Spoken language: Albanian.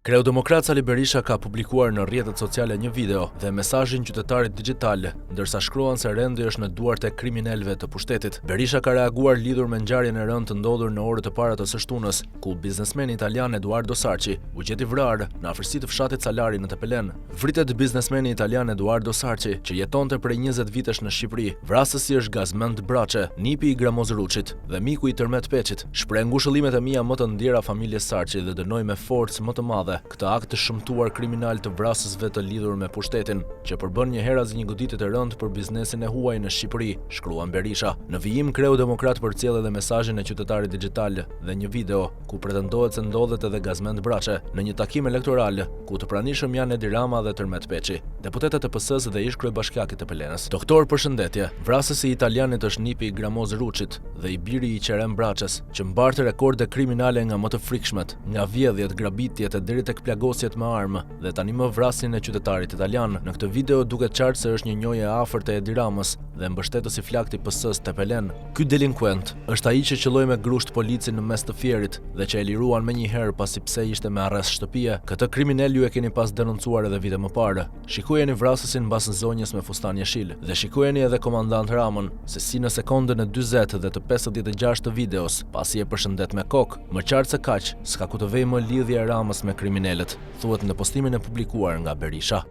Kreu demokrat Sali Berisha ka publikuar në rrjetet sociale një video dhe mesazhin qytetarit dixhital, ndërsa shkruan se rendi është në duart e kriminelëve të pushtetit. Berisha ka reaguar lidhur me ngjarjen e rëndë të ndodhur në orët e para të së shtunës, ku biznesmeni italian Eduardo Sarci u gjet i vrarë në afërsi të fshatit Salari në Tepelenë. Vritet biznesmeni italian Eduardo Sarci, që jetonte prej 20 vitesh në Shqipëri. Vrasësi është Gazmend Braçe, nipi i Gramoz Ruçit dhe miku i Tërmet Peçit. Shpreh ngushëllimet e mia më të ndjera familjes Sarci dhe dënoj me forcë më të madhe këtë akt të shëmtuar kriminal të vrasësve të lidhur me pushtetin, që përbën njëherazi një goditje të rëndë për biznesin e huaj në Shqipëri, shkruan Berisha. Në vijim, kreu demokrat përcjell edhe mesazhin e qytetarit dixhital dhe një video, ku pretendohet se ndodhet edhe Gazmend Braçe, në një takim elektoral, ku të pranishëm janë Edi Rama dhe Tërmet Peçi, deputetët e PS-së dhe ish-kryebashkiak i Tepelenës. Doktor, përshëndetje! Vrasësi i italianit është nipi i Gramoz Ruçit dhe i biri i Qerem Braçes, që mbart rekorde kriminale nga më të frikshmet, nga vjedhjet, grabitjet e deri tek plagosjet me armë dhe tani më vrasjen e qytetarit italian. Në këtë video duket qartë se është një njohje e afërt e Edi Ramës dhe mbështetës i flaktë i PS-së Tepelenë. Ky delinkuent është ai që qëlloi me grusht policin në mes të Fierit dhe që e liruan menjëherë pasi pse ishte me arrest shtëpie. Këtë kriminel ju e keni pas denoncuar edhe vite më parë. Shikojeni vrasësin mbas zonjës me fustan jeshil dhe shikojeni edhe komandant Ramën se si në sekondën e 40 dhe të 56 të videos, pasi e përshëndet me kokë. Më qartë se kaq, s'ka ku të vejë më lidhja e Ramës me kriminelët, thuhet në postimin e publikuar nga Berisha.